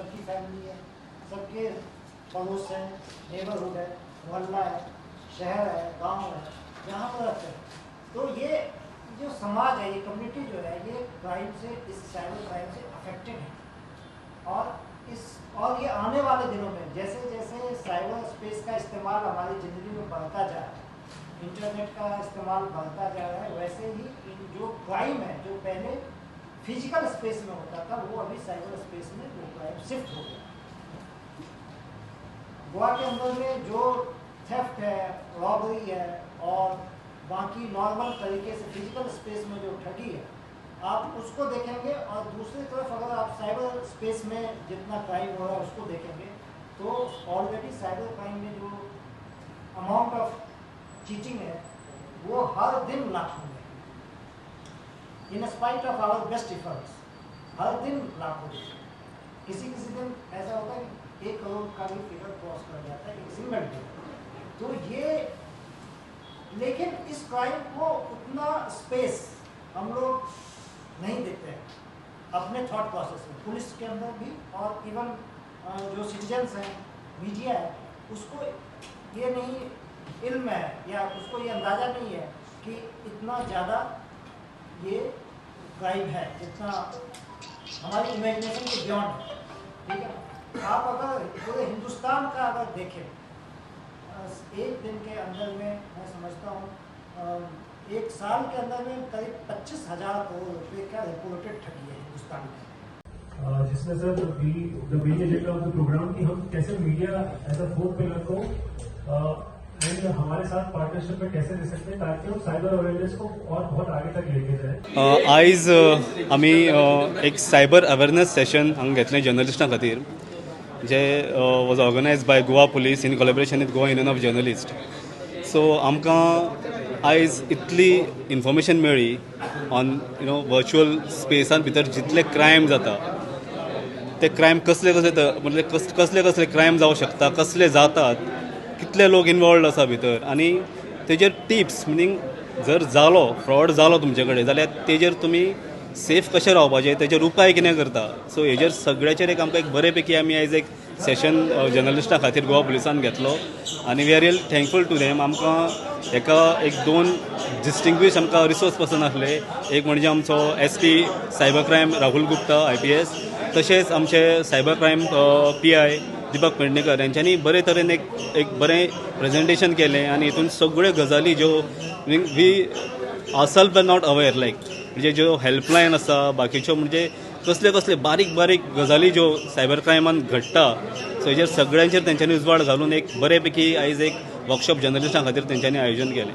सबकी फैमिली है, सबके पड़ोस हैं, नेबरहुड है, मोहल्ला है, शहर है, गांव है, जहाँ पर रहते हैं। तो ये जो समाज है, ये कम्युनिटी जो है, ये क्राइम से, इस साइबर क्राइम से अफेक्टेड है। और ये आने वाले दिनों में जैसे जैसे साइबर स्पेस का इस्तेमाल हमारी ज़िंदगी में बढ़ता जा रहा है, इंटरनेट का इस्तेमाल बढ़ता जा रहा है, वैसे ही इन जो क्राइम है, जो पहले फिजिकल स्पेस में होता था, वो अभी साइबर स्पेस में वो क्राइम शिफ्ट हो गया। गोवा के अंदर में जो थेफ्ट है, रॉबरी है और बाकी नॉर्मल तरीके से फिजिकल स्पेस में जो ठगी है, आप उसको देखेंगे और दूसरी तरफ अगर आप साइबर स्पेस में जितना क्राइम हो रहा है उसको देखेंगे, तो ऑलरेडी साइबर क्राइम में जो अमाउंट ऑफ चीटिंग है वो हर दिन लाखों में, in spite of our best efforts, हर दिन लाखों में। किसी किसी दिन ऐसा होता है कि 1 करोड़ का भी फिगर क्रॉस कर जाता है एक सिंगल डे। तो ये, लेकिन इस क्राइम को उतना स्पेस हम लोग नहीं देते हैं अपने थॉट प्रोसेस में, पुलिस के अंदर भी और इवन जो सिटीजन्स हैं, मीडिया है, उसको ये नहीं इल्म है या उसको ये अंदाज़ा नहीं है कि इतना ज़्यादा ये क्राइम है जितना हमारी इमेजिनेशन के बियॉन्ड है। ठीक है, आप अगर पूरे हिंदुस्तान का अगर देखें, एक दिन के अंदर में, मैं समझता हूँ एक साल के अंदर में करीब 25,000 करोड़ रुपए का रिपोर्टेड ठगी है हिंदुस्तान में। जिसमें sir, we the main agenda of the program कि हम कैसे media as a fourth pillar को एंड हमारे साथ पार्टनरशिप में कैसे दे सकते हैं ताकि हम साइबर अवेयरनेस को और बहुत आगे तक लेके जाएं। आयज आमी एक सायबर अवेरनेस सेशन हांगा घेतलें जर्नलिस्टां खातीर, जे was organized by Goa Police in collaboration with Goa Union of Journalist. So आमकां आयज इतली इन्फॉर्मेशन मेळ्ळी ऑन you know virtual स्पेसान भितर जितले क्रायम जाता, ते क्रायम कसले कसले, म्हणजे कसले कसले क्रायम जावं शकता, कसले जातात, कितले लोक इनवॉल्ड आसा भितर आनी तेजेर टिप्स, मिनींग जर जालो फ्रॉड जालो तुमचे कडेन जाल्यार तेजेर तुमी सेफ कशें रावपाचें, तेजेर उपाय कितें करता। सो हेजेर सगळ्याचेर एक आमकां एक बरे पैकी आमी आयज एक सेशन जर्नलिस्टां खातीर गोवा पुलिसान घेतलो आनी we are real thankful to them. आमकां हेका एक दोन डिस्टिंग्वीश आमकां रिसोर्स पर्सन आसले। एक म्हणजे आमचो SP cyber crime Rahul Gupta IPS, तशेंच आमचे cyber crime PI Deepak Pednekar. हेंच्यांनी बरे तरेन एक एक बरें प्रेजेंटेशन केलें आनी हितून सगळ्यो गजाली ज्यो we ourself are not aware, like म्हणजे ज्यो हेल्पलायन आसा, बाकीच्यो म्हणजे कसले कसले बारीक बारीक गजाली ज्यो सायबर क्रायमान घडटा, सो हेजेर सगळ्यांचेर तेंच्यांनी उजवाड घालून एक बरे पैकी आयज एक वर्कशॉप जर्नलिस्टां खातीर तेंच्यांनी आयोजन केलें।